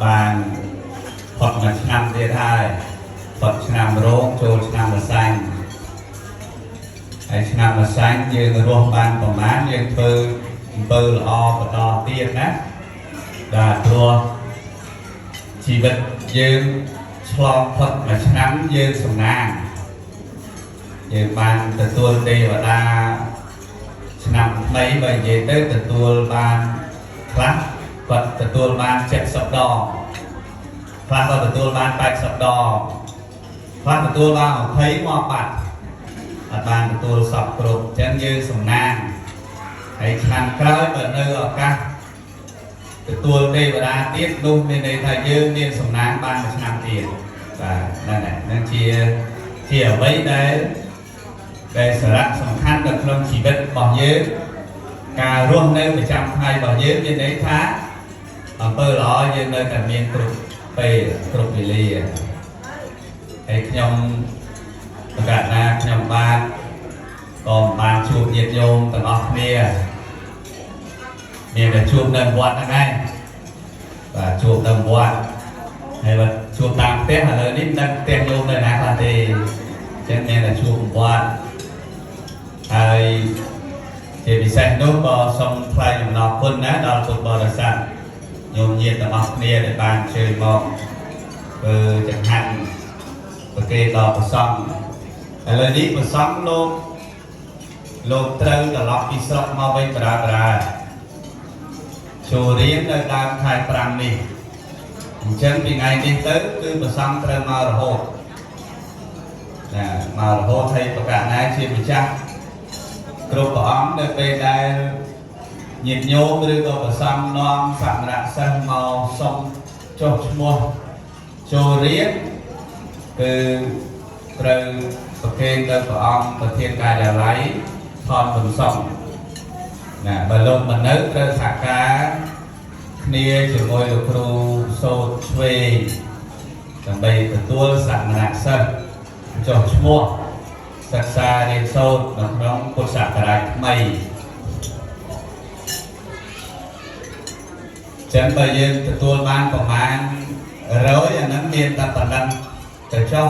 បានផុតមួយឆ្នាំទៀតហើយផុតឆ្នាំរោងចូលឆ្នាំម្សាញ់ហើយឆ្នាំម្សាញ់យើងរស់បានប្រមាណយើងធ្វើអំពើល្អបន្តទៀតណាបាទព្រោះជីវិតយើងឆ្លងផុតមួយឆ្នាំយើងសំណាងយើងបានទទួលទេវតាឆ្នាំថ្មីបើនិយាយទៅទទួលបានខ្លះគាត់ទទួលបាន70ដងខ្លះក៏ទទួលបាន80ដងខ្លះទទួលបាន20មកបាត់អត់បានទទួលសពគ្រប់អញ្ចឹងយើងសំណាងហើយឆ្នាំក្រោយបើនៅឱកាសទទួលទេវតាទៀតនោះមានន័យថាយើងមានសំណាងបានមួយឆ្នាំទៀតបាទហ្នឹងហើយហ្នឹងជាអ្វីដែលសារៈសំខាន់នៅក្នុងជីវិតរបស់យើងការរស់នៅប្រចាំថ្ងៃរបស់យើងមានន័យថាអំពើល្អយើងនៅតែមានគ្រប់ពេលគ្រប់វេលាហើយខ្ញុំប្រកាសណាខ្ញុំបាទក៏មិនបានជួបញាតិញោមទាំងអស់គ្នាមានតែជួបនៅវត្តហ្នឹងឯងបាទជួបនៅវត្តហើយបើជួបតាមផ្ទះឥឡូវនេះមិនដឹងផ្ទះញោមនៅណាខ្លះទេអញ្ចឹងមានតែជួបវត្តហើយជាពិសេសនោះក៏សូមថ្លែងអំណរគុណណាដល់ពុទ្ធបរិស័ទញោមញាតិទាំងអស់គ្នាដែលបានអញ្ជើញមកធ្វើចង្ហាន់ប្រគេនដល់ព្រះសង្ឃឥឡូវនេះព្រះសង្ឃលោកត្រូវត្រឡប់ពីស្រុកមកវិញបារាចូលរៀននៅដើមខែ5នេះអញ្ចឹងពីថ្ងៃនេះទៅគឺព្រះសង្ឃត្រូវមករហូតណាមករហូតហើយប្រកាសណាជាម្ចាស់គ្រប់ព្រះអង្គនៅពេលដែលញាតិញោមឬក៏ព្រះសង្ឃនាំសមណសិស្សមកសុំចុះឈ្មោះចូលរៀនគឺត្រូវប្រគេនទៅព្រះអង្គប្រធានការិយាល័យថនបន្សុងណាបើលោកមិននៅត្រូវសហការគ្នាជាមួយលោកគ្រូសូត្រឆ្វេងដើម្បីទទួលសមណសិស្សចុះឈ្មោះសិក្សារៀនសូត្រនៅក្នុងពុទ្ធសករាជថ្មីចឹងបើយើងទទួលបានប្រមាណ100អាហ្នឹងមានតែប៉ុណ្ណឹងទៅចុះ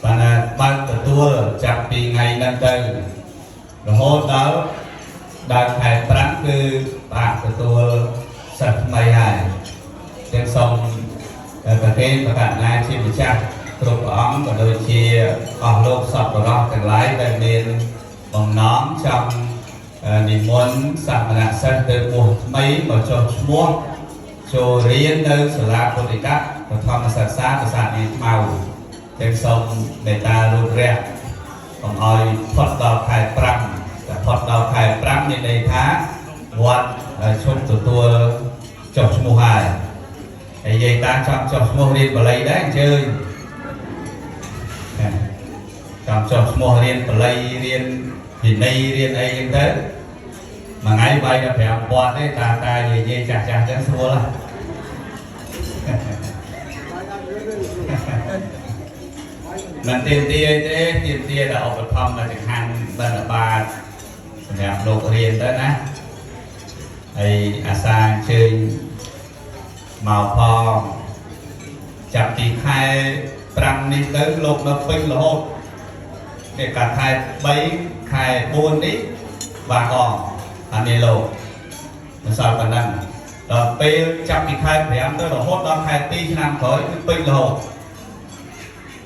បានថាបើកទទួលចាប់ពីថ្ងៃហ្នឹងទៅរហូតដល់ដើមខែ5គឺបាក់ទទួលសិស្សថ្មីហើយចឹងសូមប្រគេនប្រកាសណាជាម្ចាស់គ្រប់ព្រះអង្គក៏ដូចជាអស់លោកសប្បុរសទាំងឡាយដែលមានបំណងចង់និមន្តសមណសិស្សទៅបួសថ្មីមកចុះឈ្មោះចូលរៀននៅសាលាពុទ្ធិកៈបឋមសិក្សាប្រាសាទនាងខ្មៅចឹងសូមមេត្តារូបរះកុំឲ្យផុតដល់ខែ5តែផុតដល់ខែ5មានន័យថាវត្តឈប់ទទួលចុះឈ្មោះហើយហើយយាយតាចង់ចុះឈ្មោះរៀនបាលីដែរអញ្ជើញចង់ចុះឈ្មោះរៀនបាលីរៀនវិន័យរៀនអីចឹងទៅមួយថ្ងៃបាយដល់5វត្តទេតាតាយាយយាយចាស់ចាស់ចឹងស្រួលហ៎ មិនទៀមទាអីទេទៀមទាដល់ឧបត្ថម្ភមកចង្ហាន់បិណ្ឌបាតសម្រាប់លោករៀនទៅណាហើយអាសាអញ្ជើញមកផងចាប់ពីខែ5នេះទៅលោកនៅពេញរហូតគេកាត់ខែ3ខែ4នេះបាកងអានេះលោកមិនសល់ប៉ុណ្ណឹងដល់ពេលចាប់ពីខែ5ទៅរហូតដល់ខែ2ឆ្នាំក្រោយគឺពេញរហូត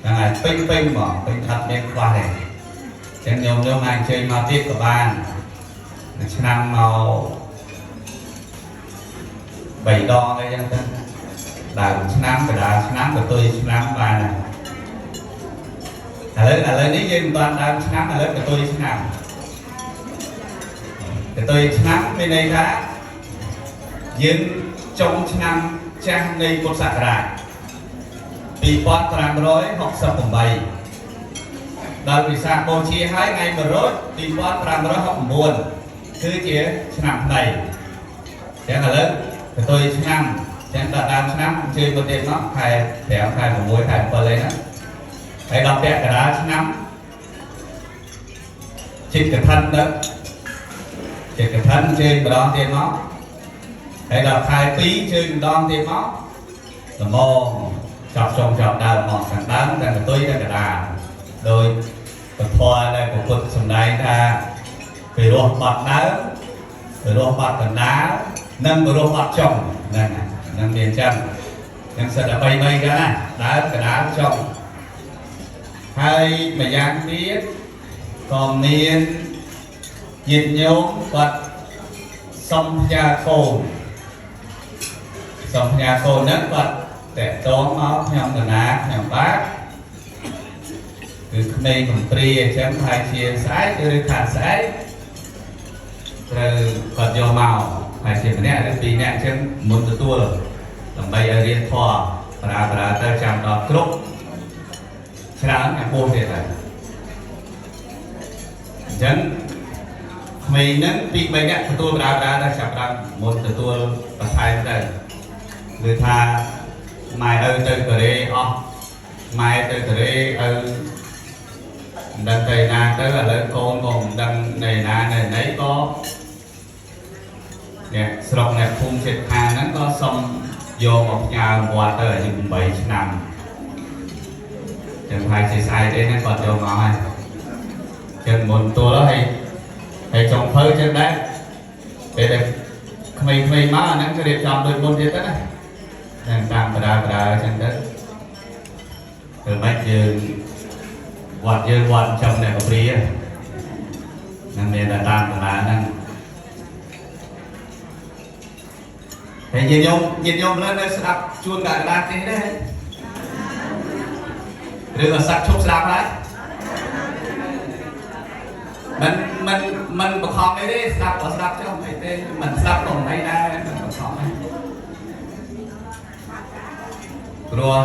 ហ្នឹងហើយពេញពេញហ្មងពេញអត់មានខ្វះទេអញ្ចឹងញោមញោមអាចអញ្ជើញមកទៀតក៏បានមួយឆ្នាំមក3ដងអីចឹងទៅដើមឆ្នាំកណ្ដាលឆ្នាំកតុយឆ្នាំបានហើយឥឡូវនេះយើងមិនបានដើមឆ្នាំឥឡូវកតុយឆ្នាំកតុយឆ្នាំមានន័យថាយើងចុងឆ្នាំចាស់នៃពុទ្ធសករាជ 2568ដល់វិសាខបូជាហើយថ្ងៃ100 2569គឺជាឆ្នាំថ្មីចឹងឥឡូវកតុយឆ្នាំចឹងដល់ដើមឆ្នាំអញ្ជើញមកទៀតមកខែ5ខែ6ខែ7អីហ្នឹងហើយដល់ពាក់កណ្ដាលឆ្នាំជិតកឋិនទៅជិតកឋិនអញ្ជើញម្ដងទៀតមកហ ហើយដល់ខែ2ជើងម្ដងទៀតមកល្មមចាប់ចុងចាប់ដើមមកខាងដើមទាំងកតុយទាំងកដាលដោយពធដែលព្រះពុទ្ធសម្ដែងថាពីរោះបាត់ដើមពីរោះបាត់កណ្ដាលនិងពីរោះបាត់ចុងហ្នឹងហ្នឹងមានអញ្ចឹងហ្នឹងសិតតែ3 3ចឹងណាដើមកណ្ដាលចុងហើយម្យ៉ាងទៀតក៏មានញាតិញោមគាត់សុំផ្ញើកូនសុំផ្ញើកូនហ្នឹងគាត់តកតងមកខ្ញុំកណាខ្ញុំបាទគឺក្មេងកំព្រាអញ្ចឹងហើយជាស្អែកឬខាត់ស្អែកត្រូវគាត់យកមកហើយជាម្នាក់ឬពីរនាក់អញ្ចឹងមុនទទួលដើម្បីឲ្យរៀនធម៌ប្រាប្រាទៅចាំដល់គ្រប់ច្រើនអាពោះទៀតហើយអញ្ចឹងក្មេងហ្នឹងពីរបីនាក់ទទួលប្រាប្រាទៅចាប់ដើមមុនទទួលបន្ថែមទៅឬថាម៉ែឪទៅកូរ៉េអស់ម៉ែទៅកូរ៉េឪមិនដឹងទៅណាទៅឥឡូវកូនក៏មិនដឹងនៅណានៅណីក៏អ្នកស្រុកអ្នកភូមិជិតខាងហ្នឹងក៏សុំយកមកផ្ញើវត្តទៅអាយុ8ឆ្នាំចឹងហើយជាស្អែកអីហ្នឹងគាត់យកមកហើយចឹងមុនទួលហើយហើយចុងភៅចឹងដែរពេលដែលក្មេងៗមកអាហ្នឹងគេរៀបចំដូចមុនទៀតទៅណាតាមតាមបដាបដាចឹងទៅធ្វើម៉េចយើងវត្តយើងវត្តចំអ្នកកព្រាហ្នឹងមានតែតាមសាលាហ្នឹងហើយញាតិញោមញាតិញោមលើនៅស្ដាប់ជួនកក្កដាទេដែរឬក៏សាក់ឈប់ស្ដាប់ហើយមិនមិនមិនបខំអីទេស្ដាប់ក៏ស្ដាប់ចុះអីទេមិនស្ដាប់ក៏មិនអីដែរមិនបខំទេព្រោះ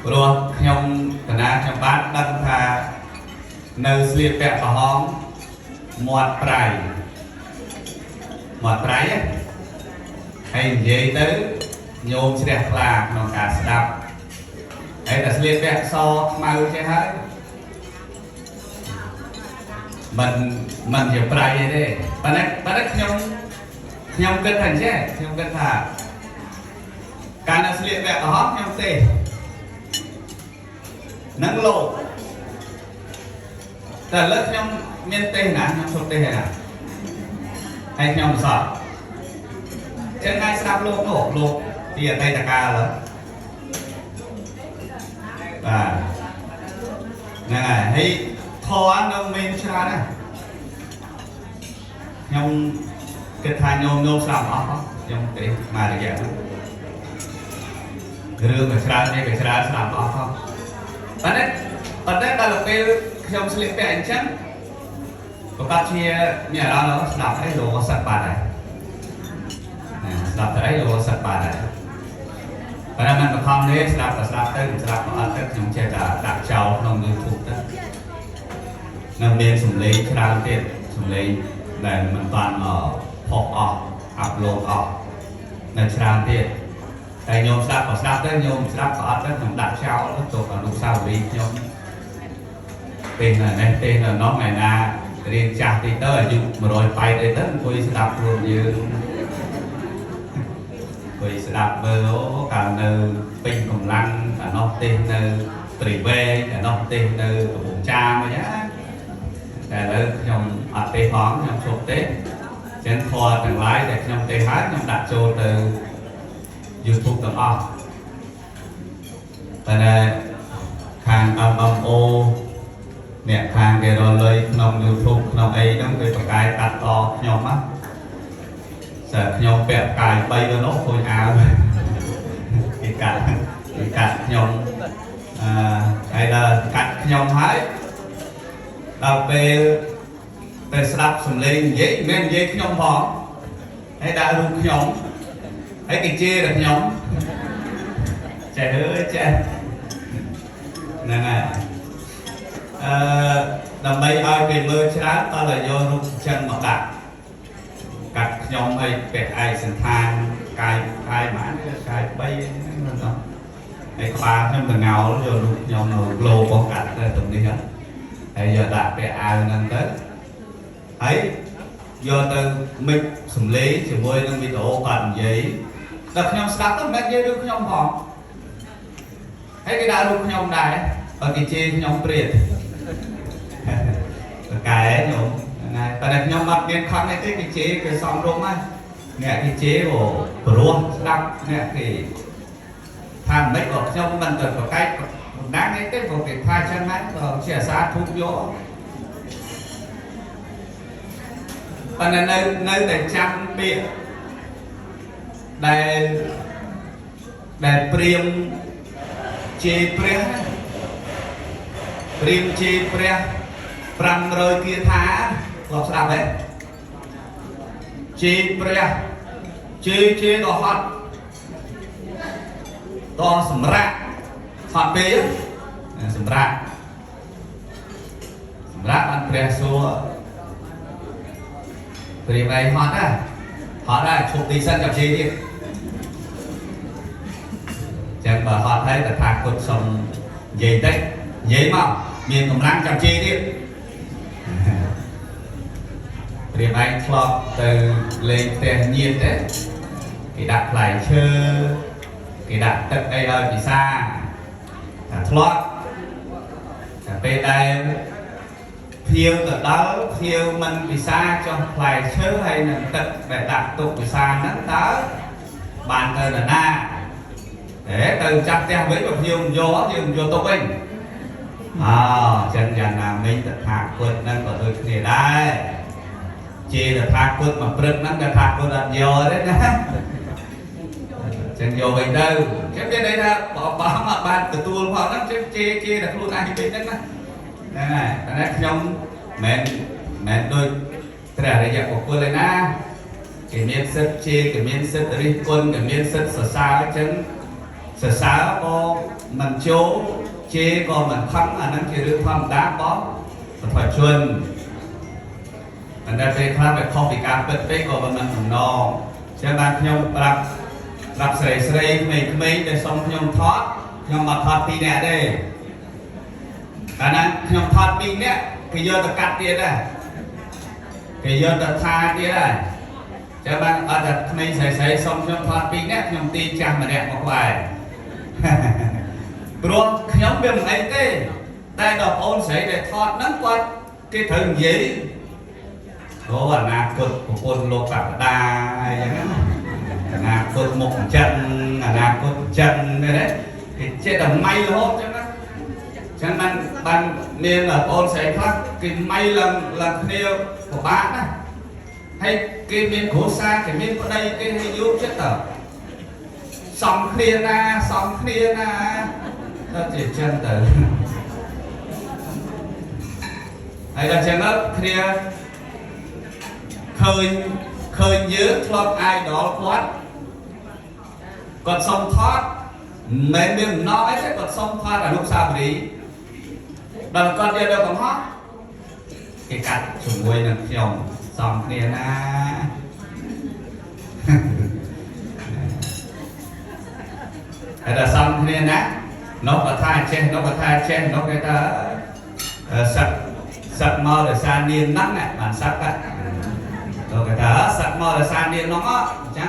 ព្រោះខ្ញុំកណាខ្ញុំបាទដឹងថានៅស្លៀកពាក់ក្រហមមាត់ប្រៃមាត់ប្រៃណាហើយនិយាយទៅញោមជ្រះថ្លាក្នុងការស្ដាប់ហើយតែស្លៀកពាក់សខ្មៅចេះហើយមិនមិនជាប្រៃអីទេប៉ុន្តែប៉ុន្តែខ្ញុំខ្ញុំគិតថាអញ្ចេះខ្ញុំគិតថាកាលនៅស្លៀកពាក់ក្រហមខ្ញុំទេនឹងលោកតែឥឡូវខ្ញុំមានទេណាខ្ញុំសុំទេណាហើយខ្ញុំមិនសក់ចឹងហើយស្ដាប់លោកនោះលោកពីអតីតកាលហើយបាទហ្នឹងហើយហើយធម៌នៅមានច្រើនណាស់ខ្ញុំគិតថាញោមញោមស្ដាប់អស់ខ្ញុំទេមករយៈហ្នឹងរឿងក៏ច្រើននេះក៏ច្រើនស្ដាប់អស់ផងប៉ុន្តែប៉ុន្តែដល់ពេលខ្ញុំស្លៀកពាក់អញ្ចឹងប្រកាសជាមានអារម្មណ៍ស្ដាប់អីលោកក៏សឹកបាត់ហើយស្ដាប់ទៅអីលោកក៏សឹកបាត់ហើយប៉ុន្តែមិនបង្ខំទេស្ដាប់ក៏ស្ដាប់ទៅមិនស្ដាប់ក៏អត់ទៅខ្ញុំចេះតែដាក់ចោលក្នុង YouTube ទៅនៅមានសំឡេងច្រើនទៀតសំឡេងដែលមិនបានផុសអស់upload អស់នៅច្រើនទៀតតែញោមស្ដាប់ក៏ស្ដាប់ទៅញោមស្ដាប់ក៏អត់ទៅខ្ញុំដាក់ចោលទៅទុកអនុស្សាវរីយ៍ខ្ញុំពេលនៅនេះពេលនៅនោះថ្ងៃណារៀនចាស់តិចទៅអាយុ180អីទៅអង្គុយស្ដាប់ខ្លួនយើងអង្គុយស្ដាប់មើលអូកាលនៅពេញកម្លាំងអានោះទេសនៅព្រៃវែងអានោះទេសនៅកំពង់ចាមអីណាតែឥឡូវខ្ញុំអត់ទេសផងខ្ញុំឈប់ទេចឹងធម៌ទាំងឡាយដែលខ្ញុំទេសហើយខ្ញុំដាក់ចូលទៅ YouTube ទាំងអស់តែខាង MMO អ្នកខាងគេរកលុយក្នុង YouTube ក្នុងអីហ្នឹងគេប្រកែកាត់តខ្ញុំណាសើខ្ញុំពាក់កាយ3ទៅនោះខូចអាវគេកាត់គេកាត់ខ្ញុំអឺហើយដល់កាត់ខ្ញុំហើយដល់ពេលទៅស្ដាប់សំឡេងនិយាយមិនមែននិយាយខ្ញុំផងហើយដាក់រូបខ្ញុំហើយគេជេរដល់ខ្ញុំចេះអើយចេះហ្នឹងហើយអឺដើម្បីឲ្យគេមើលច្រើនតើឲ្យយករូបចិនមកដាក់កាត់ខ្ញុំឲ្យពាក់ឯកសន្តានកាយកាយប៉ុន្មានកាយ3ហ្នឹងនោះហើយក្បាលខ្ញុំតងោលយករូបខ្ញុំនៅក្លោបងកាត់ទៅត្រង់នេះហ្នឹងហើយយកដាក់ពាក់អាវហ្នឹងទៅហើយ យកទៅ mix សំឡេងជាមួយនឹងវីដេអូគាត់និយាយដល់ខ្ញុំស្ដាប់ទៅមិនមែននិយាយរឿងខ្ញុំផងហើយគេដាក់រូបខ្ញុំដែរបើគេជេរខ្ញុំព្រាត តកែខ្ញុំហ្នឹងហើយប៉ុន្តែខ្ញុំអត់មានខំអីទេគេជេរគេសំរុំហើយអ្នកគេជេរក៏ព្រោះស្ដាប់អ្នកគេថាមិនក៏ខ្ញុំមិនទៅប្រកែកបណ្ដាំងអីទេព្រោះគេថាចឹងហ្នឹងក៏ជាអាសាធូបយកប៉ុន្តែនៅនៅតែចាំពាក្យដែលដែលព្រាមជេរព្រះណាព្រាមជេរព្រះ500គាថាធ្លាប់ស្ដាប់ទេជេរព្រះជេរជេរដល់ហត់ដល់សម្រាប់ហត់ពេកសម្រាប់សម្រាប់បានព្រះសួរព្រាមឯងហត់ណាហត់ដែរឈប់ទីសិនចាំជេរទៀតចឹងបើហត់ហើយតថាគតសុំនិយាយតិចនិយាយមកមានកម្លាំងចាំជេរទៀត ព្រាមឯងធ្លាប់ទៅលេងផ្ទះញាតិទេគេដាក់ផ្លែឈើគេដាក់ទឹកអីឲ្យពិសាតែធ្លាប់តែពេលដែលភ្ញៀវទៅដល់ភ្ញៀវមិនពិសាចុះផ្លែឈើហើយនឹងទឹកដែលដាក់ទុកពិសាហ្នឹងតើបានទៅនរណាតែទៅចាប់ផ្ទះវិញបើភ្ញៀវមិនយកយើងមិនយកទុកវិញអចឹងយ៉ាងណាមិញតថាគតហ្នឹងក៏ដូចគ្នាដែរ ជេរតថាគតមកព្រឹកហ្នឹងតថាគតអត់យកទេណាចឹងយកវិញទៅចឹងមានន័យថាបបងអត់បានទទួលផងហ្នឹងចឹងជេរជេរតែខ្លួនឯងវិញហ្នឹងណាហ្នឹងហើយតែនេះខ្ញុំមិនមែនដូចព្រះអរិយបុគ្គលឯណាគេមានសិទ្ធិជេរគេមានសិទ្ធិរិះគន់គេមានសិទ្ធិសរសើរចឹងសរសើរក៏មិនចូលជេរក៏មិនខឹងអាហ្នឹងជារឿងធម្មតាបងបទជន ប៉ុន្តែពេលខ្លះវាខុសពីការពិតពេកក៏មិនតំណងចឹងបានខ្ញុំប្រាប់ប្រាប់ស្រីស្រីក្មេងៗដែលសុំខ្ញុំថតខ្ញុំមកថតពីរនាក់ទេកាលណាខ្ញុំថតពីរនាក់គេយកទៅកាត់ទៀតដែរគេយកទៅថាទៀតដែរចឹងបានអត់តែក្មេងស្រីស្រីសុំខ្ញុំថតពីរនាក់ខ្ញុំទាញចាស់ម្នាក់មកក្បែរ ព្រោះខ្ញុំវាមិនអីទេតែដល់បងអូនស្រីដែលថតហ្នឹងគាត់គេត្រូវនិយាយ អូអនាគតប្រពន្ធលោកកប្តាអីចឹងណាអនាគតមុខចិនអនាគតចិននេះណាគេចេះតែម៉ៃរហូតចឹងណាចឹងបានបានមានបងអូនស្រីខ្លះគេម៉ៃឡើងឡើងគ្នាពិបាកណាហើយគេមានគ្រួសារគេមានប្តីគេឲ្យយកចិត្តតើសំគ្នាណាសំគ្នាណាទៅជាចឹងទៅហើយដល់ចឹងទៅគ្នា ឃើញឃើញយើងធ្លាប់ idol គាត់គាត់សុំថតមិនមែនមានបំណងអីទេគាត់សុំថតអនុស្សាវរីយ៍ដល់គាត់យកទៅកំហុសគេកាត់ជាមួយនឹងខ្ញុំសំគ្នាណា ហើយដល់សំគ្នាណានោះក៏ថាចេះនោះក៏ថាចេះនោះគេថាសឹកសឹកមកដោយសារនាងហ្នឹងណាបានសឹកហ៎ លោកគេថាសឹកមកដោយសារនាងនោះអញ្ចឹង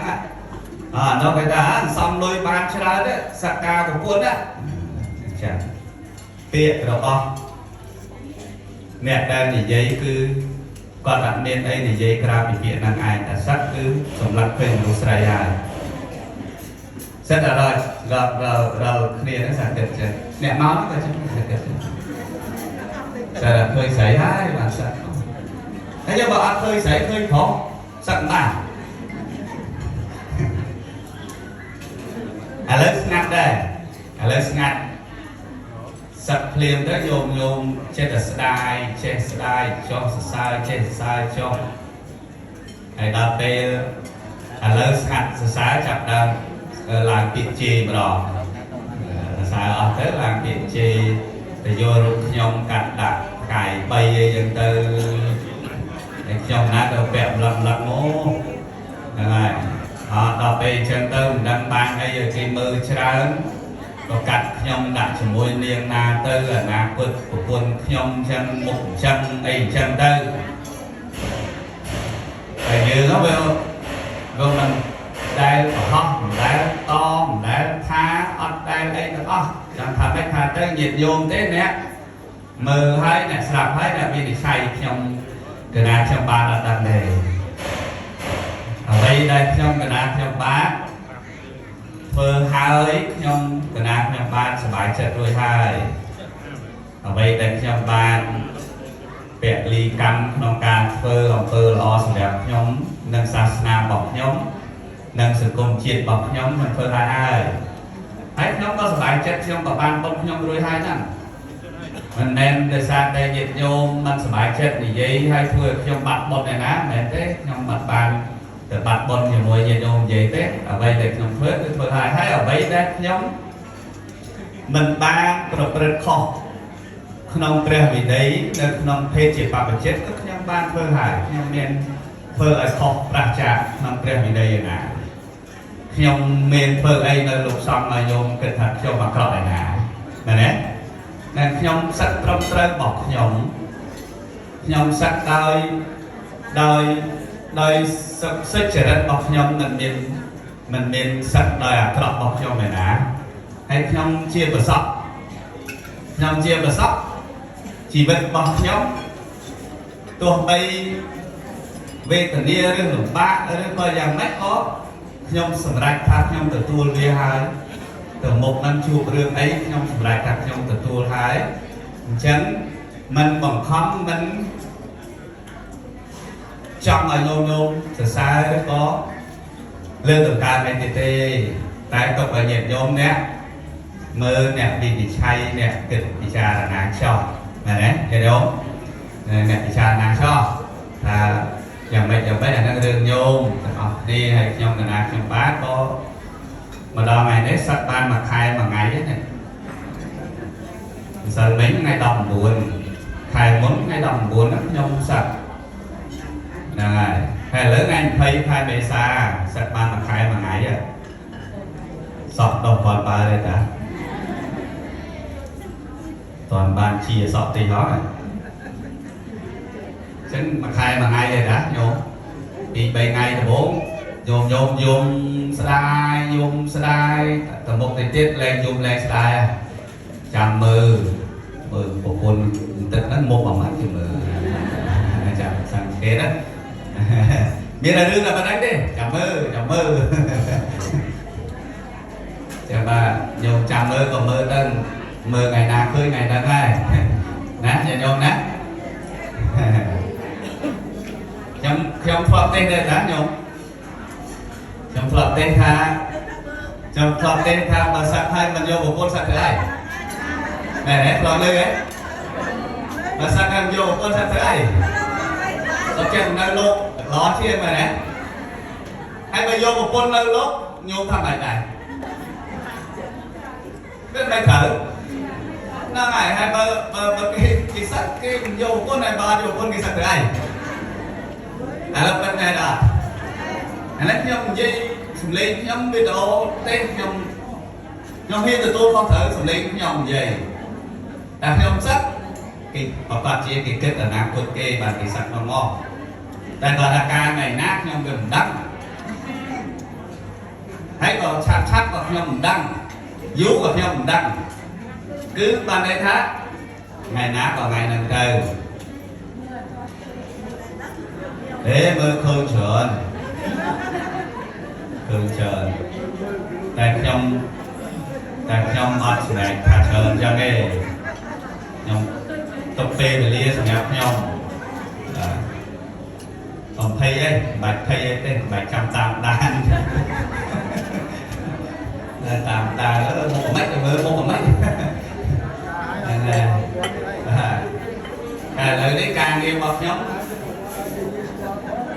អនោះគេថាសំលុយបានច្រើនទេសក្ការប្រពន្ធណាអញ្ចឹងពាក្យរបស់អ្នកដែលនិយាយគឺគាត់អត់មានអីនិយាយក្រៅពីពាក្យហ្នឹងឯងតែសឹកគឺសម្លឹងឃើញមនុស្សស្រីហើយសិតតែរាល់រាល់រាល់រាល់គ្នាហ្នឹងសាគិតចឹងអ្នកមកហ្នឹងក៏ចឹងសាគិតចឹងតែឃើញស្រីហើយបានសឹក ហើយយកបើអត់ឃើញស្រីឃើញប្រុសសឹកមិនបានឥឡូវស្ងាត់ដែរឥឡូវស្ងាត់សឹកភ្លាមទៅញោមញោមចេះតែស្ដាយចេះស្ដាយចុះសរសើរចេះសរសើរចុះហើយដល់ពេលឥឡូវស្ងាត់សរសើរចាប់ដើមឡើងពាក្យជេរម្ដងសរសើរអស់ទៅឡើងពាក្យជេរទៅយករូបខ្ញុំកាត់ដាក់ផ្កាយ3អីចឹងទៅ តែខ្ញុំណាទៅពាក់ប្លឹកប្លឹកមកហ្នឹងហើយអត់ដល់ពេលអញ្ចឹងទៅមិនដឹងបានអីឲ្យគេមើលច្រើនក៏កាត់ខ្ញុំដាក់ជាមួយនាងណាទៅអនាគតប្រពន្ធខ្ញុំអញ្ចឹងមុខអញ្ចឹងអីអញ្ចឹងទៅ យើងហ្នឹងវាវាមិនដែលកុហកមិនដែលតមិនដែលថាអត់ដែលអីទាំងអស់ចង់ថាម៉េចថាទៅញាតិញោមទេអ្នកមើលហើយអ្នកស្រាប់ហើយអ្នកវិនិច្ឆ័យខ្ញុំកណាខ្ញុំបានអត់ដឹងទេអ្វីដែលខ្ញុំកណាខ្ញុំបានធ្វើហើយខ្ញុំកណាខ្ញុំបានសប្បាយចិត្តរួចហើយអ្វីដែលខ្ញុំបានពលីកម្មក្នុងការធ្វើអំពើល្អសម្រាប់ខ្ញុំនិងសាសនារបស់ខ្ញុំនិងសង្គមជាតិរបស់ខ្ញុំខ្ញុំធ្វើហើយហើយហើយខ្ញុំក៏សប្បាយចិត្តខ្ញុំក៏បានបុណ្យខ្ញុំរួចហើយហ្នឹងមិនមែនដោយសារតែញាតិញោមមិនសប្បាយចិត្តនិយាយហើយធ្វើឲ្យខ្ញុំបាត់បុណ្យឯណាមិនមែនទេខ្ញុំបាត់បានទៅបាត់បុណ្យជាមួយញាតិញោមនិយាយទេអ្វីដែលខ្ញុំធ្វើគឺធ្វើហើយហើយអ្វីដែលខ្ញុំមិនបានប្រព្រឹត្តខុសក្នុងព្រះវិន័យនៅក្នុងភេទជាបព្វជិតក៏ខ្ញុំបានធ្វើហើយខ្ញុំមានធ្វើឲ្យខុសប្រាសចាកក្នុងព្រះវិន័យឯណាខ្ញុំមានធ្វើអីនៅលោកសង្ឃឲ្យញោមគិតថាខ្ញុំអាក្រក់ឯណាមែនទេតែខ្ញុំសឹកត្រឹមត្រូវរបស់ខ្ញុំខ្ញុំសឹកដោយដោយដោយសុសុចរិតរបស់ខ្ញុំមិនមានសឹកដោយអាក្រក់របស់ខ្ញុំឯណាហើយខ្ញុំជាប្រសពខ្ញុំជាប្រសពជីវិតរបស់ខ្ញុំទោះបីវេទនាឬលំបាកឬក៏យ៉ាងម៉េចក៏ខ្ញុំសម្រេចថាខ្ញុំទទួលវាហើយទៅមុខនឹងជួបរឿងអីខ្ញុំសម្រេចថាខ្ញុំទទួលហើយអញ្ចឹងមិនបង្ខំមិនចង់ឲ្យញោមញោមសរសើរឬក៏លើកតម្កើងអីទេទេតែទុកឲ្យញាតិញោមអ្នកមើលអ្នកវិនិច្ឆ័យអ្នកគិតពិចារណាចោះមែនទេញាតិញោមអ្នកពិចារណាចោះថាយ៉ាងម៉េចយ៉ាងម៉េចអានឹងរឿងញោមទាំងអស់គ្នាហើយខ្ញុំកណាខ្ញុំបាទក៏មកដល់ថ្ងៃនេះសឹកបានមួយខែមួយថ្ងៃទេណាម្សិលមិញថ្ងៃ19ខែមុនថ្ងៃ19ហ្នឹងខ្ញុំសឹកហ្នឹងហើយហើយឥឡូវថ្ងៃ20ខែមេសាសឹកបានមួយខែមួយថ្ងៃហ៎សក់ដុះគាត់បើទេតាតន់បានជាសក់ទីហោះអញ្ចឹងមួយខែមួយថ្ងៃទេតាញោមពី3ថ្ងៃដំបូងញោមញោមយំស្ដាយយំស្ដាយទៅមុខទៅទៀតលែងយំលែងស្ដាយចាំមើលមើលប្រពន្ធទឹកហ្នឹងមុខអាម៉ាត់គេមើលចាំសង្កេតណាមានតែរឿងតែប៉ុណ្្នឹងទេចាំមើលចាំមើលចាំបាទញោមចាំមើលក៏មើលទៅមើលថ្ងៃណាឃើញថ្ងៃហ្នឹងហើយណាញាតិញោមណាខ្ញុំខ្ញុំធ្លាប់ទេដែរតាញោមខ្ញុំធ្លាប់ទេថាខ្ញុំធ្លាប់ទេថាបើសឹកហើយមិនយកប្រពន្ធសឹកទៅអីមែនទេធ្លាប់លើហ៎បើសឹកហើយមិនយកប្រពន្ធសឹកទៅអីសុខចិត្តនៅលោកល្អជាងមែនទេហើយបើយកប្រពន្ធនៅលោកញោមថាម៉េចដែរវាមិនត្រូវហ្នឹងហើយហើយបើបើបើគេគេសឹកគេមិនយកប្រពន្ធហើយបើអត់យកប្រពន្ធគេសឹកទៅអីឥឡូវពិតមែនអត់ឥឡូវខ្ញុំនិយាយសំឡេងខ្ញុំវីដេអូទេខ្ញុំខ្ញុំហ៊ានទទួលខុសត្រូវសំឡេងខ្ញុំនិយាយតែខ្ញុំសឹកគេប្រកាសជាគេគិតអនាគតគេបាទគេសឹកមកមកតែគាត់ថាការថ្ងៃណាខ្ញុំវាមិនដឹងហើយក៏ឆាប់ឆាប់ក៏ខ្ញុំមិនដឹងយូរក៏ខ្ញុំមិនដឹងគឺបានន័យថាថ្ងៃណាក៏ថ្ងៃហ្នឹងទៅអេមើលឃើញច្រើនឃើញច្រើនតែខ្ញុំតែខ្ញុំអត់សម្រេចថាច្រើនចឹងទេខ្ញុំទុកពេលវេលាសម្រាប់ខ្ញុំបាទកុំភ័យអីមិនបាច់ភ័យអីទេមិនបាច់ចាំតាមដានតាមដានមុខមិនមើលមុខមិនហ្នឹងហើយបាទតែឥឡូវនេះការងាររបស់ខ្ញុំ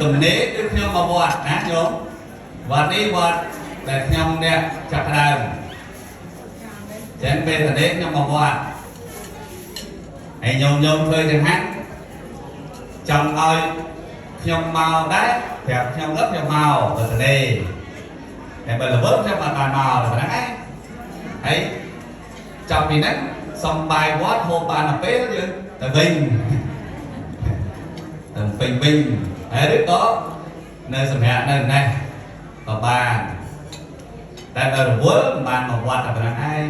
ទំនេរគឺខ្ញុំមកវត្តណាញោមវត្តនេះវត្តដែលខ្ញុំអ្នកចាប់ផ្ដើមចឹងពេលទំនេរខ្ញុំមកវត្តហើយញោមញោមធ្វើចង្ហាន់ចង់ឲ្យខ្ញុំមកដែរប្រាប់ខ្ញុំទៅខ្ញុំមកបើទំនេរតែបើរវល់ខ្ញុំអត់បានមកតែប៉ុណ្្នឹងឯងហើយចាប់ពីហ្នឹងសុំបាយវត្តហូបបានទៅពេលយើងទៅវិញទៅពេញវិញហើយឬក៏ នៅសម្រាប់នៅនេះក៏បានតែបើរវល់មិនបានមកវត្តតែប៉ុណ្ណឹងឯង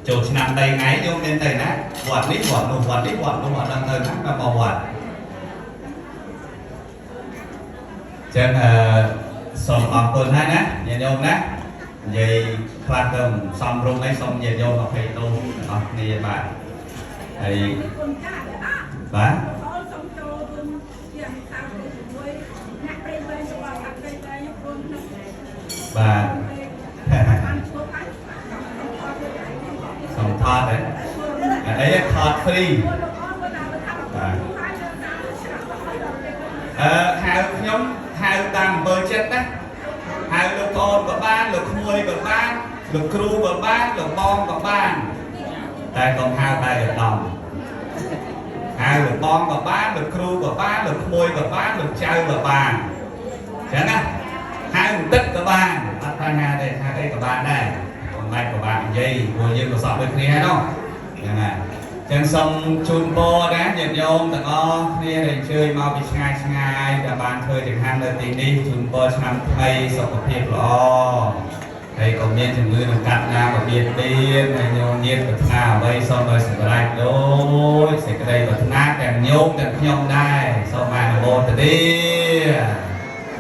ចូលឆ្នាំ3ថ្ងៃញោមមានទៅណាវត្តនេះវត្តនោះវត្តនេះវត្តនោះអត់ដឹងទៅណាក៏មកវត្តចឹងអឺសូមអរគុណហើយណាញាតិញោមណានិយាយខ្លះទៅមិនសមរម្យអីសូមញាតិញោមអភ័យទោសទាំងអស់គ្នាបាទហើយ គុណចាស់អត់ បាទ អូនសូមចូលរួមជាខាងជាមួយអ្នកព្រៃវែងរបស់ខាងព្រៃវែងរួមក្នុង បាទ បានជួបហើយ សូមថតហ៎អីថត free លោកអូនគាត់ថា បាទ ហើយនៅតាមឆ្នាំហើយដល់ពេល អឺហៅខ្ញុំហៅតាមអំពើចិត្តណាហៅលោកប្អូនក៏បានលោកក្មួយក៏បានលោកគ្រូក៏បានលោកបងក៏បានតែកុំហៅតែកដំហៅលោកបងក៏បានលោកគ្រូក៏បានលោកក្មួយក៏បានលោកចៅក៏បានចឹងណាហៅបន្តិចក៏បានអត់បញ្ហាទេហៅអីក៏បានដែរមិនបែបក៏បាននិយាយព្រោះយើងក៏សក់ដូចគ្នាហ្នឹងហ្នឹងហើយចឹងសូមជូនពរណាញាតិញោមទាំងអស់គ្នាដែលអញ្ជើញមកពីឆ្ងាយឆ្ងាយដែលបានធ្វើចង្ហាន់នៅទីនេះជូនពរឆ្នាំថ្មីសុខភាពល្អហើយក៏មានជំងឺនឹងកាត់ណាបៀតបៀនហើយញោមញាតិប្រាថ្នាអ្វីសូមឲ្យសម្រេចដោយសេចក្តីប្រាថ្នាទាំងញោមទាំងខ្ញុំដែរសូមអនុមោទនា។